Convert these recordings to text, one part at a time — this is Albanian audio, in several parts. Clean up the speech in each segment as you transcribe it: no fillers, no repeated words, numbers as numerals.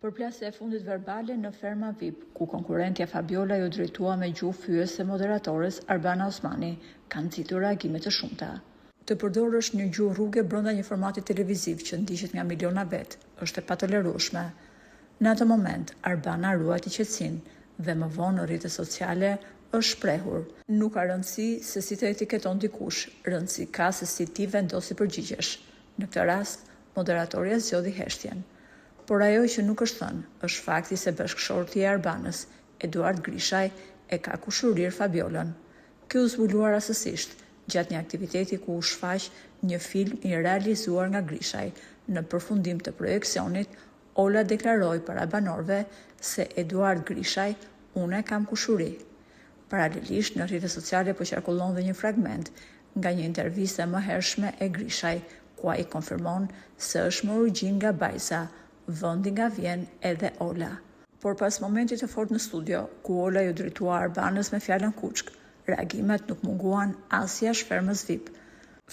Përplasja e fundit verbale në Ferma VIP, ku konkurrentja Fabiola iu drejtua me gjuhë fyese moderatores Arbana Osmani, ka nxitur reagime të shumta. Të përdorësh një gjuhë rruge brenda një formati televiziv që ndiqet nga miliona vetë, është e patolerueshme. Në atë moment, Arbana ruajti qetësinë dhe më vonë në rrjetet sociale është shprehur. Nuk ka rëndësi se si të etiketon dikush, rëndësi ka se si ti vendos t'i përgjigjesh. Në këtë rast, moderatorja zgjodhi heshtjen. Por ajo që nuk është thënë, është fakti se bashkëshorti i Arbanës, Eduard Grishaj, e ka kushërirë Fabiolën. Kjo u zbulua rastësisht, gjatë një aktiviteti ku u shfaq një film i realizuar nga Grishaj. Në përfundim të projeksionit, Ola deklaroi para banorëve se Eduard Grishaj unë e kam kushuri. Paralelisht, në rrjetet sociale po qarkullon dhe një fragment nga një intervistë e mëhershme e Grishaj, ku ai konfirmon se është me origjinë nga Bajza, vendi nga vjen edhe Ola. Por pas momentit të fortë në studio, ku Ola iu drejtua Arbanës me fjalën kuçkë, reagimet nuk munguan as jashtë fermës VIP.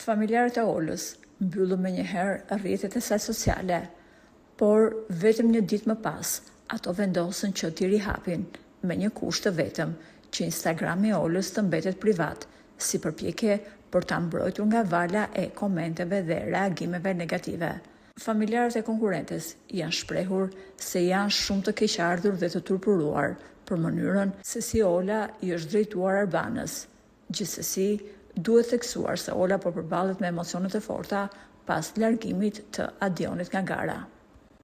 Familjarët e Olës mbyllën menjëherë rrjetet e saj sociale. Por, vetëm një ditë më pas, ato vendosën që t'i rihapin, me një kusht të vetëm, që Instagrami i Olës të mbetet privat, si përpjekje për ta mbrojtur nga vala e komenteve dhe reagimeve negative. Familjarët e konkurrentes janë shprehur se janë shumë të keqardhur dhe të turpëruar për mënyrën se si Ola i është drejtuar Arbanës. Gjithsesi, duhet theksuar se Ola po përballet me emocione të forta pas largimit të Adionit nga gara.